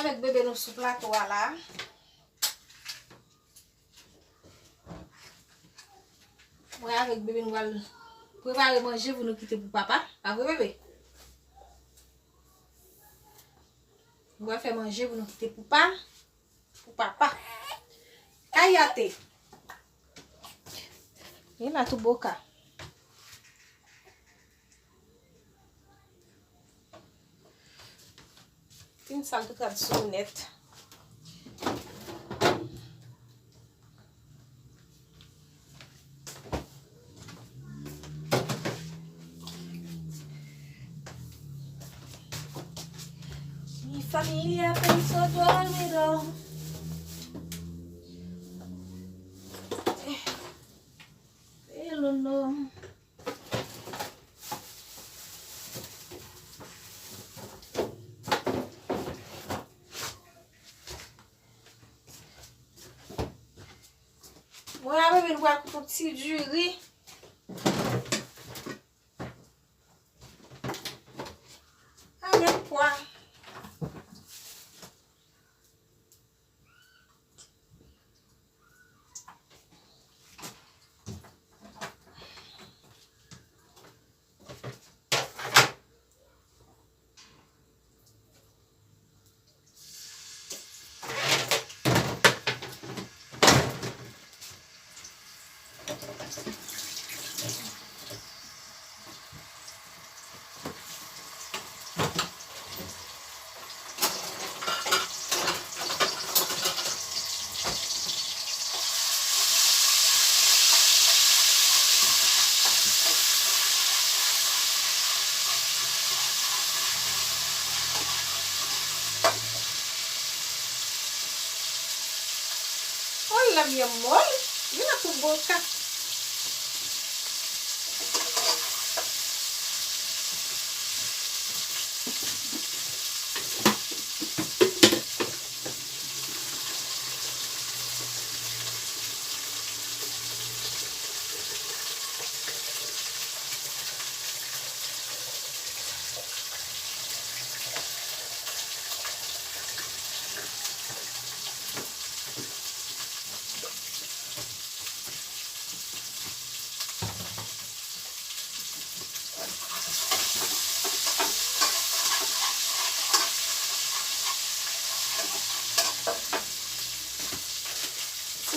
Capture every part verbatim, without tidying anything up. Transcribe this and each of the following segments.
Avèk bebe nou sou plato a la. Mwen avèk bebe nou pral prepare manje pou nou kite pou papa. Pa vre, bebe? Nou pral fè manje pou nou kite pou pa, pou papa. Kayate. Li la tou boka. Fin sal tout rad sou nèt. Mi familia penso tu olvido. Pero no. Mwen avè nou pral koupe yon ti diri. Avèk pwa. Hola, mi amor. Mira tu boca.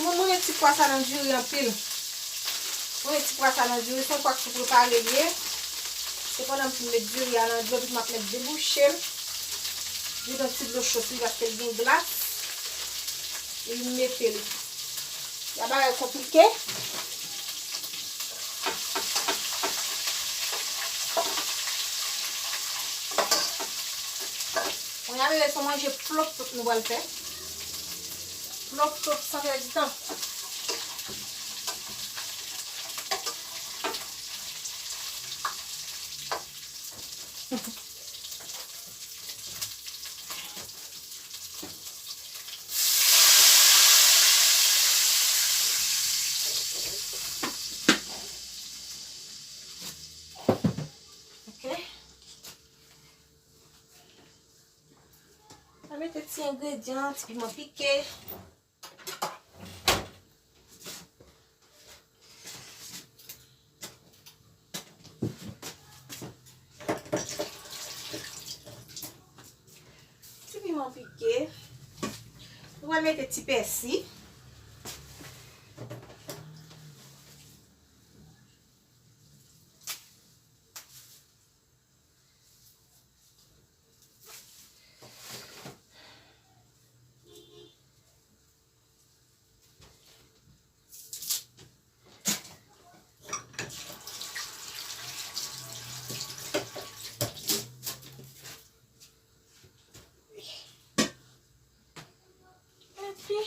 Timoun, mwen met ti pwa sa nan diri anpil. Mwen met ti pwa sa nan diri, se yon pwa ki prepare l ye. Se pandan m fin met diri a nan dlo, epi m ap met debouche l. Vide yon ti dlo cho sou li paske l gen glas. E m mete l. Yon bagay konplike. Mwen avè se manje plop plop nou pral fè. Plop plop san pèdi tan. Ok. Mwen mete ti engredyan, ti piman pike. Ti piman pike. Nou pral mete ti pèsi. Epi,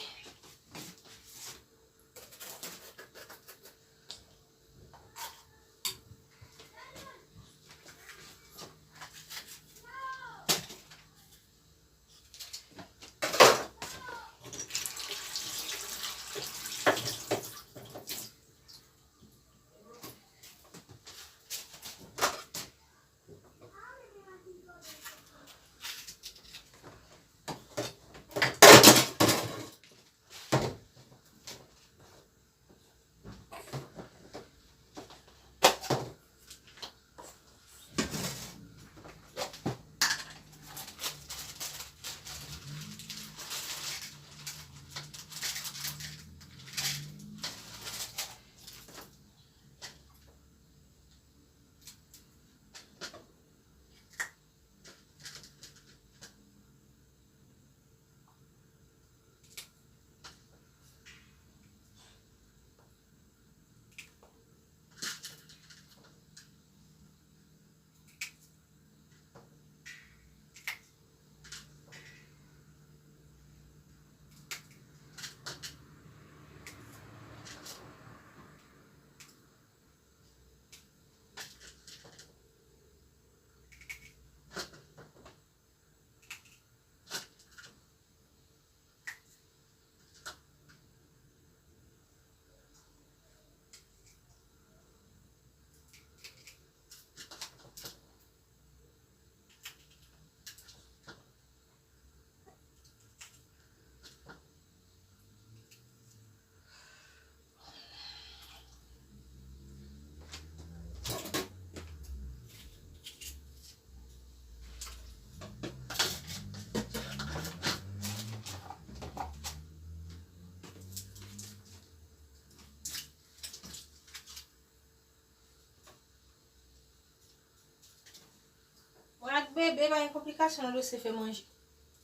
E pa gen konplikasyon nan dosye fè manje.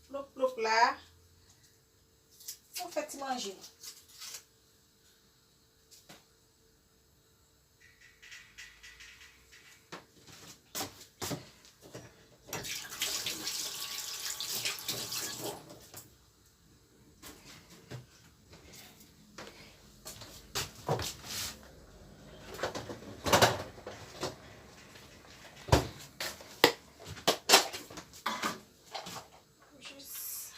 Plop, plop la. Nou fè ti manje nou. Jis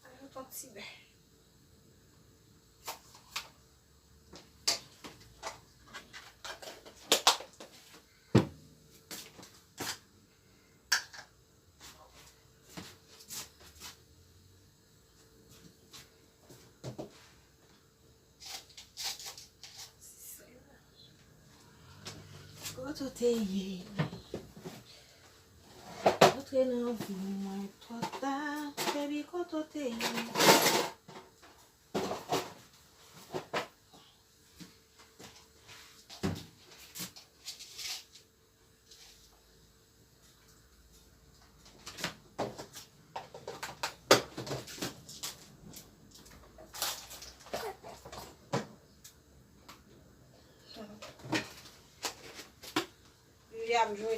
Ajoute yon ti bè. Kote w te ye? Antre nan vi mwen twò ta, baby, kote w te ye? Li ap jwe.